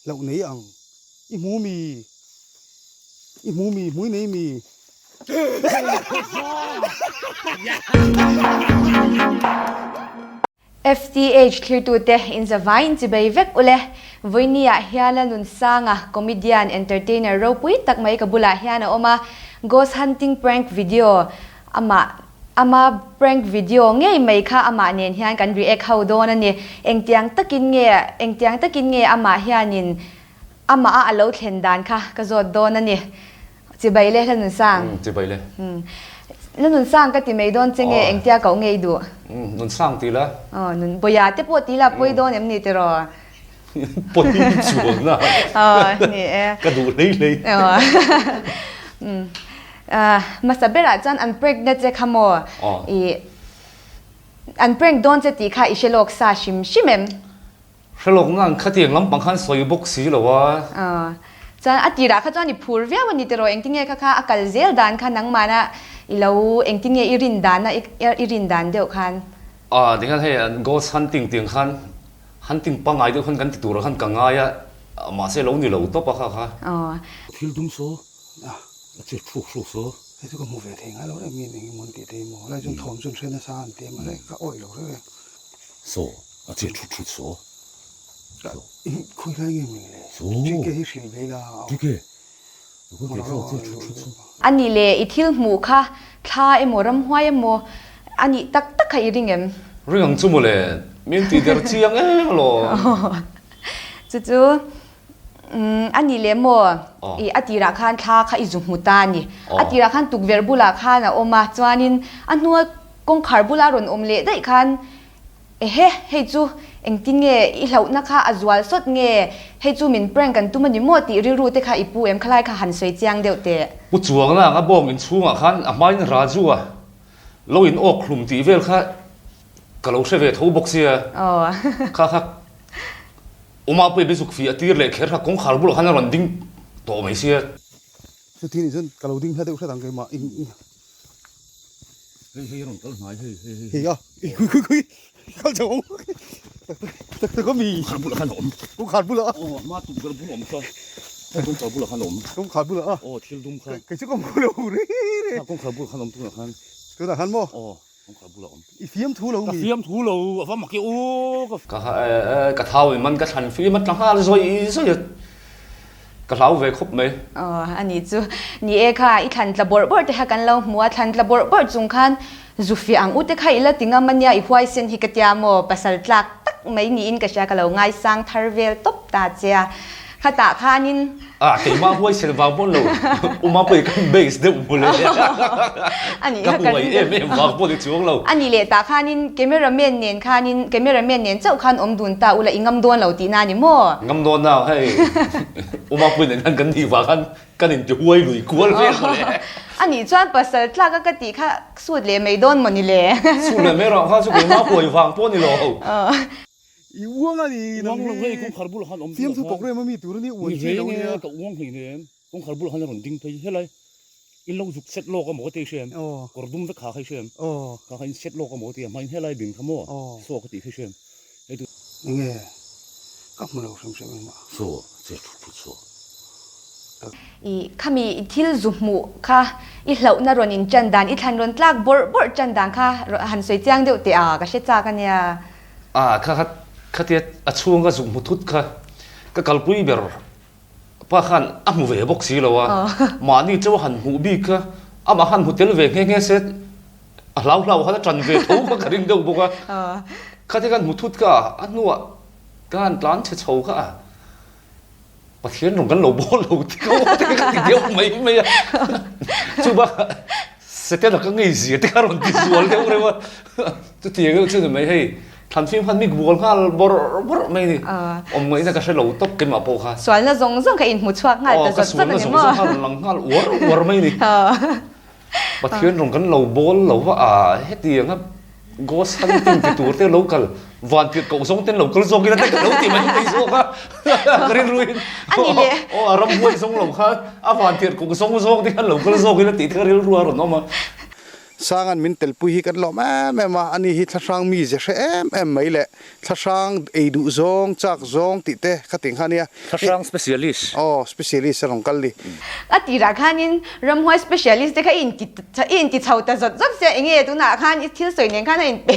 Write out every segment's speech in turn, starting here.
Hlauh nei ang. I hmu mi? I hmu mi? Hmui nei mi? FTH thlirtute inzavaiin chibei vek ule. Vawinia hian Lalnunsanga, comedian, entertainer ropui tak mai ka bulah hian a awm a. Ghost hunting prank video amah ama prank video ngei mai kha amah nen hian kan react ho dawn a ni. Engtiang takin nge engtiang takin nge amah hianin amah a alo thlen dan kha ka zawt dawn a ni. Chibai le Hla Nunsang. Umm chibai le. Umm Hla Nunsang ka ti mai dawn che nge engtia koh ngei duh? Umm Nunsang ti la. Aw nun Bawia te pawh ti la pawi dawn em ni tiraw? Pawi chuang na. Aw ni e. Ka duh hlei hlei. Aw umm Hmasa berah chuan an prank na che kha maw? I an prank dawn che tih kha i hre lawk sa hrim hrim em? Hre lawk nan khatiang lampang khan sawi bawk si lo a. Chuan a tirah kha chuan i phur viau a ni tiraw engtinge kha kha a kal zel dan kha nangmahna i lo engtinge i rin dan a i rin dan deuh khan. A tikhan hei an ghost hunting tiang khan hunting pangngai deuh khan kan ti turah khan ka ngai a mahse lo ni lo tawp a kha kha. Thil dum saw a che thluk thluk saw. Hei chu ka hmu ve thei ngai lo reng mi eng emaw an tih thei maw lai chuan thawm chu an hre nasa an ti a mahse ka awih lo reng reng. Saw a che thut thut saw. Khawi lai nge mawni le? Ṭhike hi hrilh ve ila. Ṭhike? Khawi lai a che thut thut saw. A nih le i thil hmuh kha thla emaw ramhuai emaw a nih tak tak kha i ring em? Ring ang chu mawle, min tih der chiang em alawm. Chu chu a nih le maw i a tirah khan thla kha i zu hmu ta a ni. A tirah khan tukverh bulah khan a awm a, chuanin a hnua kawngkhar bula rawn awm leh daih khan Ehe, hei chu engtin nge i hlauhna kha a zual sawt nge, hei chu min prank an tum a ni maw tih rilru te kha i pu em khalai kha han sawi chiang deuh teh. Pu Chuangna anga bawng inchhungah khan a hmain Raju a lo in awk hlum tih vel kha ka lo hre ve tho bawk sia. Kha kha Umapui be zuk fi a tir leh kher kha kawngkhar bulah khan a rawn ding tawh mai sia. Chuti nih chuan ka lo ding hla deuh hret ang keimah in. Hei hei a rawn kal hnai hei hei hei. Hei a khui khui khui kal chho ang tak tak tak a mi. Kawngkhar bulah khan a awm. Kawngkhar bulah a. Aw hma tukverh bul awm kha kawngkhar bulah khan a awm. Kawngkhar bulah a. Aw thil dum kha. Kei chu ka hmu lo rih rih. Kawngkhar bulah khan a awm tunah khan. Tunah khan maw? Aw kawngkhar bulah a awm. I fiam thu lo mi? Ka fiam thu lo a va mak e aw. Ka ka thau in man ka thlan fim a tla nghal zawi zawi a. Ka hlau ve khawp mai. Aw, a nih chu. Ni e kha, i thlan tla bawrh bawrh te kha kan lo hmu a, thlan tla bawrh bawrh chung khan zu fiah ang u te kha i la ti ngam a nia, i huaisen hi ka tia maw, pasal tlak tak mai niin ka hria, ka lo ngaisang thar vel tawp ta che a, khatah khanin. A, keimah huaisen vang pawh lo, u Mapui kan base deuh hmu leh A nih ka kha ka huai ring em em vang pawh ni chuang lo. A nih leh tah khanin camera man nen khanin camera man nen chauh khan awm dun ta ula i ngam dawn lo tihna a ni maw? Ngam dawn na hei u Mapui nen khan kan nih vang khan kan inti huai lui kual vel mawle. A nih chuan pasal tlak a ka tih kha sut leh mai dawn maw ni le? Sut leh mai rawh kha chu keimah huai vang pawh ni lo. I uang a ni nang hi. Uang lo hei kawngkhar bulah khan awm Fiam thu program a mi tur a ni uan chi lo nia. Ka uang hlei hnem kawngkhar bulah khan a rawn ding phei helai in lo zuk set lawk a maw ka ti hriam kawr dum vek kha kha i hriam kha kha in set lawk a maw ka ti a hmain helai bing kha maw saw ka tih kha i hriam hei tu. Enge ka hmu lo hrim hrim engmah. Saw che thut thut saw. I khami i thil zu hmuh kha i hlauhna rawn in tan dan i thlan rawn tlak bawrh bawrh tan dan kha han sawi chiang deuh teh a ka hre chak a nia. A kha kha khatia a chhung ka zuk hmu thut kha ka kalpui ber pa khan a hmu ve bawk si lo a, mahni chauh a han hmuh bik kha amah khan hmu tel ve nghe nghe se a hlau hlau khan a tan ve tho kha ka ring deuh bawk a, khatia khan hmu thut kha a hnuah ka han tlan chhe chho kha a Pathian rawn kan lo bawl lo ti ka aw te ka ti deuh mai mai a, chubakah Setana ka ngei zia te kha rawn ti zual deuh reuh a, chutiang deuh chu ni mai hei thlanfim khan mi bual nghal bawrh bawrh mai ni, awm ngaihna ka hre lo tawp keimah pawh kha. Sualna zawng zawng kha inhmu chhuak nghal ta zawt zawt a ni maw? Aw ka sualna zawng zawng kha rawn lang nghal uar uar mai ni. Pathian rawn kan lo bawl lo va a, hetiang a ghost hunting ti tur te lo kal van tirh koh zawng ten lo kal zawk ila te ka lo ti mai mai zawk a, ka rilruin aw a ramhuai zawng lo khan a van tirh koh zawng zawng te khan lo kal zawk ila tih te kha rilru a rawn awm a. Sanga'n min telpui hi kan lawm em em a, ani hi thlahrang mi ze hre em em mai leh thlahrang ei duh zawng, chak zawng tih te kha ti ang kha ania. Thlahrang specialist. Aw, specialist a rawn kal ni. A tirah khanin ramhuai specialist te kha i inti i inti chho ta zawt zawt sia enge tunah khan i thil sawi nen khan a inpe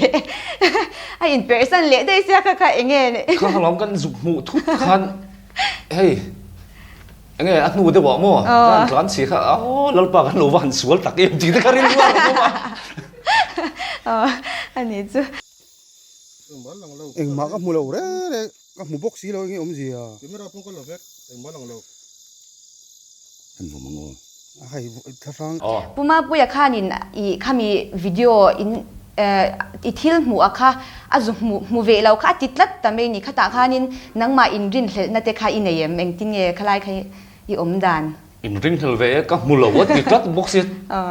a inperhsan leh daih sia kha kha enge. Kha hlawm kan zuk hmuh thut khan hei. Enge a hnu deuh ah maw ka han tlan chhi kha aw Lalpa kan lo va han sual tak em tih te ka rilru a rawn awm a. Aw a ni chu. Engmah ka hmu lo reng reng ka hmu bawk si lo enge awmzia. Camera pawh ka la vek engmah lang lo. Kan vawm ang aw. A hei thlahrang. Pu Mapuia khanin i khami video in I thil hmuh a kha a zu hmu hmu ve lo kha a ti tlat ta mai ni. Khatah khanin nangmah inrinhlelhna te kha i nei em? Engtin nge khalai kha i awm dan? Inrinhlel ve e, ka hmu lo a ti tlat bawk sia.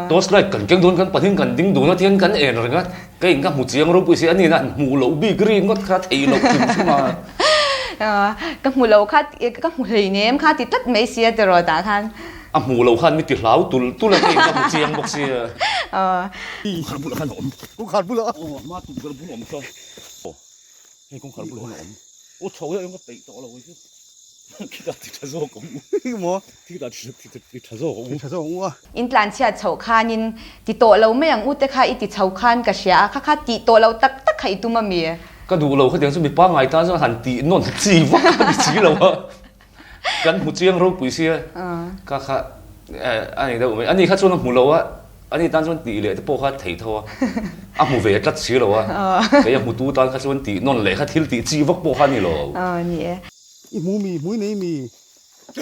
Torch light kan keng dawn khan pahnih kan ding dun a tihian kan en reng a, ka in ka hmu chiang ropui si a nihna an hmuh loh bik ri ngawt kha thei loh hrim hrim a. Ka hmu lo kha ka hmu hleinem kha ti tlat mai sia tiraw tah khan. A hmuh loh khan mi ti hlau tul tul a hei ka hmu chiang bawk sia. Kawngkhar bulah khan a awm. Kawngkhar bulah? Aw a hma tukverh bul awm kha. Aw hei kawngkhar bulah hian a awm. Aw chho hian ka peih tawh lo hi chu. Khitah ti tha zawk ang u. Eng maw? Khitah ti tha zawk ang u. Ti tha zawk ang u a. In tlanchhiat chhoh khanin ti tawh lo mai ang u te kha i ti chho khan ka hria a, kha kha tih tawh lo tak tak kha i tum a mi? Ka duh lo khatiang chu mipa ngai tan chuan han tih nawn chi vak a ni si lo a. Kan hmu chiang ropui sia ka kha a ni deuh mai. Ani kha chuan a hmu lo a, ani tan chuan tih leh te pawh kha thei tho a, a hmu ve tlat si lo a, kei a hmutu tan kha chuan tih nawn leh kha thil tih chi vak pawh kha a ni lo. Ni e. I hmu mi, hmui nei mi. I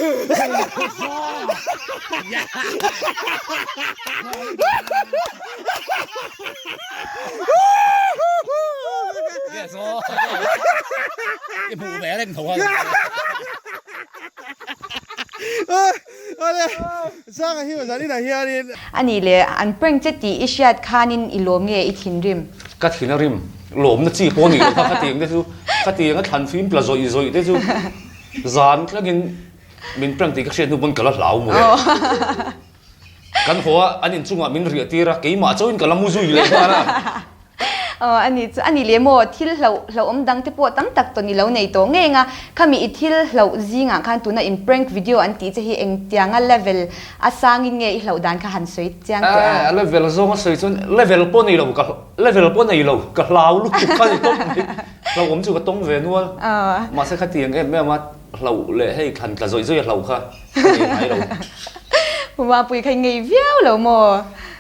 hmuh ve reng tho a. A nih leh an prank che tih i hriat khanin i lawm nge i thinrim? Ka thin a rim. Lawmna chi pawh a nih loh kha khatiang te chu. Khatiang a thlan fim tla zawih zawih te chu zan tlangin min prank tih ka hriat hnu pawn ka la hlau mawle. Kan haw a, an inchungah min riah tir a, keimah chauhin ka la mu zui leh nghal a. Aw, a ni chu, a ni leh maw, thil hlauh hlauhawm dang te pawh tam tak tawn i lo nei tawh ngei ang a, khami i thil hlauh zingah khan tuna in prank video an tih che hi engtianga level a sangin nge i hlauh dan kha han sawi chiang teh a? A level zawng a sawi chuan level pawh nei lo, ka level pawh nei lo, ka hlau lutuk kha ni tawp mai, hlauhawm chu ka tawng ve nual, mahse khatiang em em a Hlauh leh hei thlan tla zawih zawih a hlauh kha ka nei ngai lo. Mapui kha i ngei viau lo maw?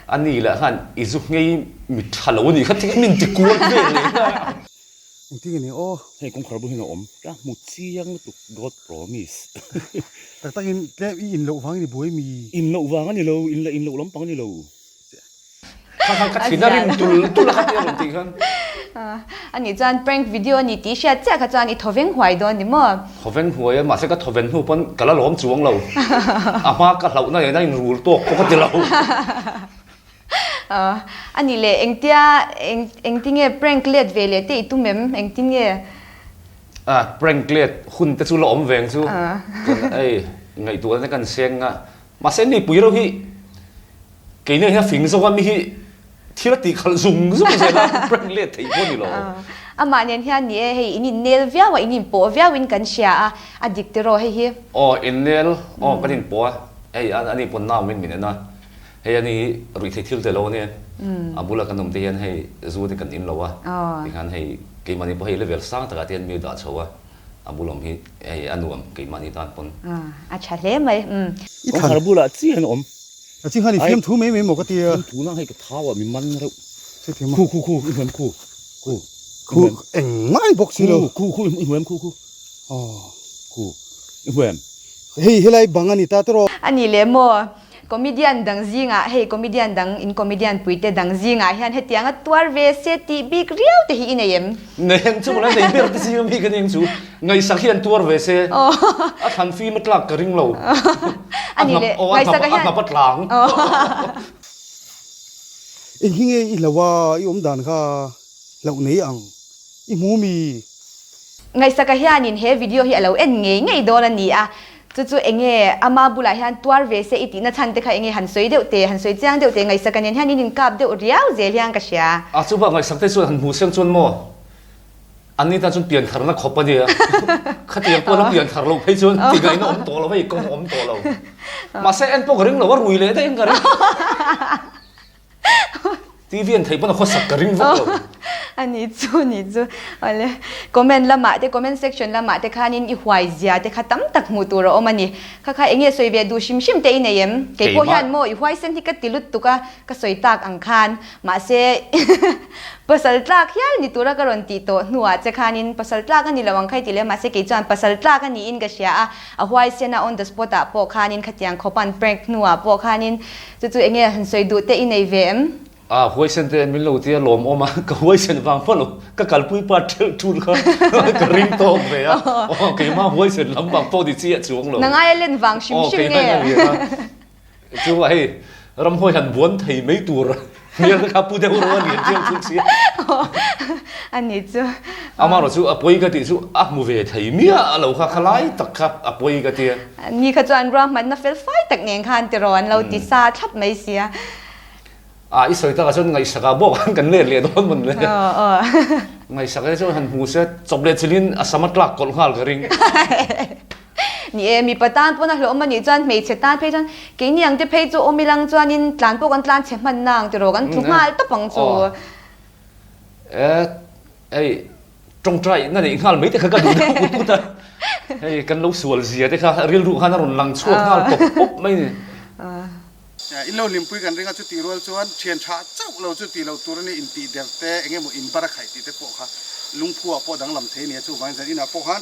A ni leh khan i zu ngei mi tha lo a nih kha ti kha min ti kual vel leh nghal a. Engtin nge ni aw? Hei kawngkhar bul hian a awm. Ka hmu chiang lutuk God promise. Tak takin tlem i in loh vang i ni buai mi? In loh vang a ni lo, in leh in loh lampang a ni lo. Kha kha ka thin a rim tul tul a kha tia rawn tih khan. A nih chuan prank video a ni tih hriat chiah kha chuan i thawveng huai dawn ni maw? Thawveng huai a, mahse ka thawven hnu pawn ka la lawm chuang lo. A hma ka hlauhna nen a inrul tawk pawh ka ti lo. A nih leh engtia engtinge prank let ve leh te i tum em? Engtin nge? A prank let hun te chu la awm veng chu. Hei ngaihtuahna te kan seng a, mahse mipui reuh hi Keini hian fing zawk a mi hi thil a tih khalh zung zung zel a, prank let theih pawh a ni lo. Amah nen hian ni e, hei in innel viau a, in inpawh viau in kan hria a, a dik tiraw hei hi? Aw innel, aw kan inpawh a, hei ani pawn nau min min en a, hei ani hi ruihtheih thil tel lo a nia, a bula kan awm te hian hei zu te kan in lo a, tikhan hei keimahni pawh hei level sang takah te hian mi dah chho a, a bul awm hi hei a nuam keimahni tan pawn. A tha hle mai. I thlan. Kawngkhar bulah chiah hian a awm. A ching khan i fiam thu mai mai maw ka ti a. Fiam thu na hei ka thau ah mi man reuh. Chutiang maw? Khu khu khu i hmuam khu khu. Khu engmah i bawk si lo. Khu khu i hmuam khu khu. Aw. Khu i hmuam. Hei helai bang a ni ta tawh. A ni leh maw? Comedian dang zingah hei comedian dang in comedian puite dang zingah hian hetianga tuar ve se tih bik riau te hi i nei em? Nei ang chu mawle nei ber te zing ami ka ning chu ngaihsak hian tuar ve se a thlan fim a tlak ka ring lo a hnap aw a hnap a hnap a tlang. Eng hi nge i hlauh a i awm dan kha hlauh nei ang i hmu mi? Ngaihsaka hianin he video hi a lo en ngei ngei dawn a ni a. Chu chu enge ama bulah hian tuar ve se i tihna chhan te kha enge han sawi deuh te, han sawi chiang deuh te ngaihsak nen hian in inkap deuh riau zel hian ka hria. A chu bak ngaihsak te chuan han hmu seng chuan maw an ni tan chuan pian tharna khawp a nia. Khatiang pawn a pian thar loh phei chuan ti ngaihna awm tawh lo hei kawng awm tawh lo. Mahse en pawh ka ring lo a rui leh daih in ka ring. TV an theih pawn a khawsak ka ring vak lo. A ni chu, ni chu. Awle, comment lamah te, comment section lamah te khanin i huai zia te kha tam tak hmuh tur a awm a ni. Kha kha enge sawi ve duh hrim hrim te i nei em? Kei pawh hian maw i huaisen hi ka ti lut tuk a, ka sawi tak ang khan. Mahse, pasal tlak hial ni tura ka rawn tih tawh hnuah che khanin pasal tlak a ni lo ang kha i ti leh a, mahse kei chuan pasal tlak a niin ka hria a, a huaisen a on the spot ah pawh khanin khatiang khawp an prank hnuah pawh khanin Chu chu enge han sawi duh te i nei ve em? A huaisen te min lo tia lawmawm a, ka huaisen vang hma lo, ka kalpui pa ṭhelh ṭul kha ka ring tawk ve a, aw keimah huaisen lam vang pawh ni chiah chuang lo. Nang aia len vang hrim hrim nge? Aw keimah ina lian a, chu hei ramhuai han buan thei mai tur hmel te kha pu deuh rawh a lian chiang chhung sia. A ni chu. Amaherawh chu a pawi ka tih chu a hmu ve thei miah lo kha, khalai tak kha a pawi ka tia. Ni kha chuan ruahmanna fel fai tak nen khan tiraw an lo ti sa thlap mai sia. A, i sawi takah chuan ngaihsakah bawk an kan let leh dawn mawn le. Ngaihsak te chuan han hmu se chawp leh chilhin a sam a tlak kawlh nghal ka ring. Ni e, mipa tan pawn a hlawhawm a nih chuan hmeichhe tan phei chuan keini ang te phei chu awm ilang chuanin tlan pawh kan tlan chhe hman na ang tiraw kan tlu nghal tawp ang chu. E, hei Tawngtai na neih nghal mai te kha ka duh deuh ut ut a, hei kan lo sual zia te kha rilru khan a rawn lang chhuak nghal pawp pawp mai ni. In lo hlimpui kan ring a, chutih rual chuan thian tha chauh lo chu tih loh tur a ni, intih der te eng emaw in bar a khaih tih te pawh kha lungphu ah pawh danglam thei a ni a, chuvangin zan inah pawh khan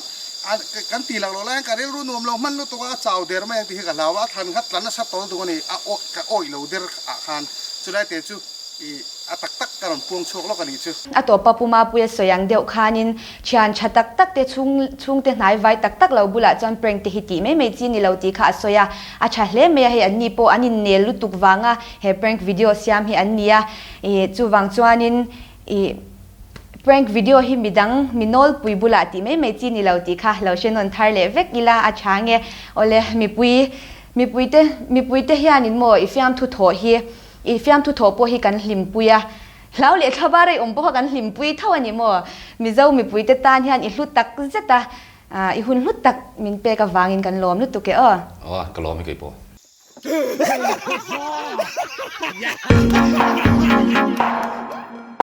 kan tih lak loh laiin ka rilru nuam lo hman lutuk a, a chau der mai ang tih hi ka hlau a, a thlan kha tla nasa tawl duh a ni, a awi ka awih lo der ah khan chulai te chu i A tak tak ka rawn puang chhuak lawk a nih chu. A tawpa Pu Mapuia sawi ang deuh khanin thian tha tak tak te chhung chhungte hnai vai tak tak lo bulah chuan prank te hi tih mai mai chi ni lo tih kha a sawi a, a tha hle mai a, hei anni pawh an innel lutuk vanga he prank video siam hi an ni a, ih chuvang chuanin ih prank video hi midang mi nawlpui bulah tih mai mai chi ni lo tih kha lo hre nawn thar leh vek ila a tha nge awle mipui mipuite mipuite hianin maw i fiamthu thawh hi I fiamthu thawh pawh hi kan hlimpui a, hlau leh thla var a i awm pawh kha kan hlimpui tho a ni maw? Mizo mipuite tan hian i hlu tak zet a, i hun hlu tak min pek avangin kan lawm lutuk e aw. Aw, ka lawm e kei pawh.